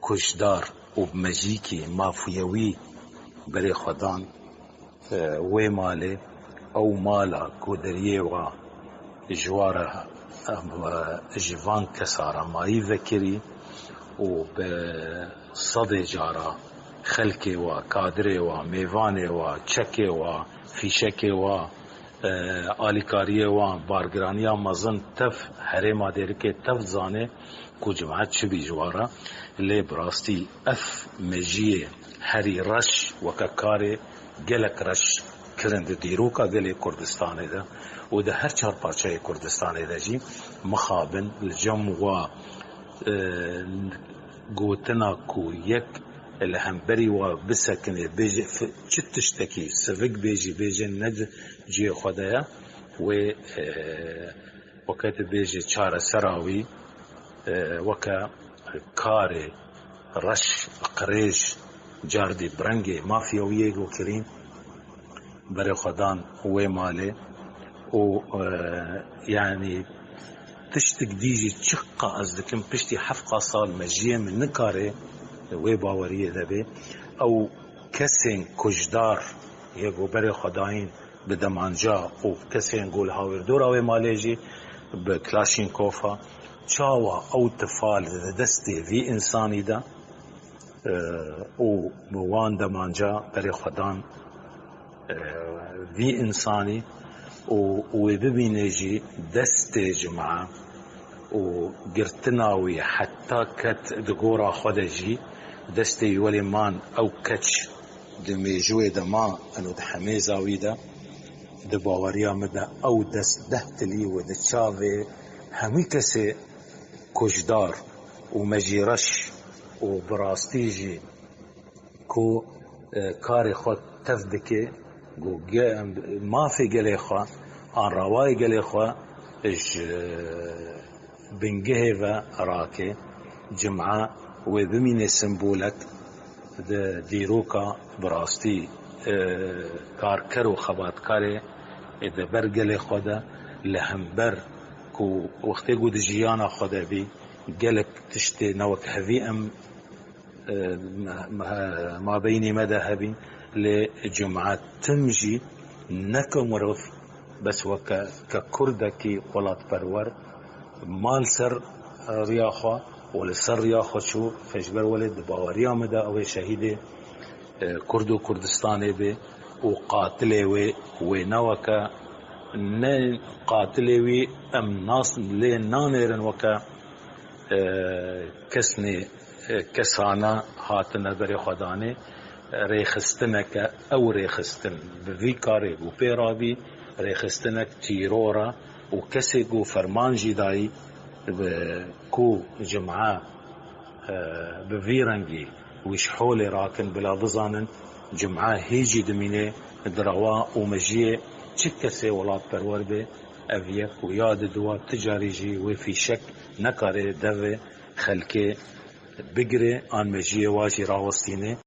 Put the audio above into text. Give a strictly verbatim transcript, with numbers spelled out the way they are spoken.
Kujdar û bi mejîkî mafyewî berê xwe dan, e, wê malê, ew mala ku deriyê wa ji wa re, e, ji van kesa re mayî vekirî û bi sedê cara xelkê wa, kadirê wa, mêvanê wa, çekê wa, fîşekê wa, e, alîkariyê wan, bargiraniya mezin tev herêma Dêrikê tev zanê ku cimat çi bî ji wan re. Lê bi rastî ev mejiyê herî reş weke karê gelek reş kirin di dîroka gelê Kurdistanê de û di her çar parçeyê Kurdistanê de jî mixabin li cem wa, e, gotina ku yek li hemberî wa bisekinê, bêje, f-, çi tiştekî sivik bêjî, bêje ne di cihê xwe de ye, wê, e, weke tu bêjê çaresera wî, e, weke karê reş, qirêj, cardî bi rengê mafya wî yê gokirîn, berê xwe dan wê malê û, e, yanî tiştik dî jî çiqa ez dikim piştî heft sal mejiyê min nikare wê baweriyê de bê. Ew kesên kujdar yê ku berê xwe dayîn bi demanca û kesên ku li hawirdora wê malê jî bi Klaşînkofa, çawa ew tifa li destê vî însanî de, e, û bi wan demanca berê xwe dan, e, vî însanî û wê bibîne jî destê cima û girtina wî heta ket di gora xwe de jî destê wî welê man ew keç di mêjûyê de ma û di hemêza wî de, di baweriya min de ew dest deh tilî û di çavê hemî kesê kujdar û mejîreş û bi rastî jî ku, e, karê xwe tev dike, ku ge-, mafê gelê xwe an rawayê gelê xwe ji bingehê ve rake, cima wê bimîne sembolek di dîroka bi rastî, e, karker û xebatkarê, e, di ber gelê xwe de li hember ku wextê ku di jiyana xwe de bî, gelek tiştê ne wek hevî em e, me-, me-, mabeynî me de hebîn, lê cemaetim jî ne ke mirov, bes weke ke kurdekî welatperwer, mal ser, e, riya xwe û li ser riya xwe çû, ji ber welê di baweriya me de ew ê şehîdê, e, Kurd û Kurdistanê bê û qatilê wê, wê ne weke, ne qatilê wî em nas lê nanêrin weke, e, kesnê, e, kesana hatine berê xwe danê, rêxistineke, ew rêxistin bi vî karê ku pê rabî, rêxistinek tîror e û kesê ku ferman jî dayî, e, ku cima, e, bi vî rengî wî ji holê rakin bila bizanin cima hê jî dimîne di rewa û mejiyê çi kesê welatperwer be, ev yek û ya di dua ti carî jî wê fîşek nekare devê xelkê bigire an mejiyê wa jî rawestîne.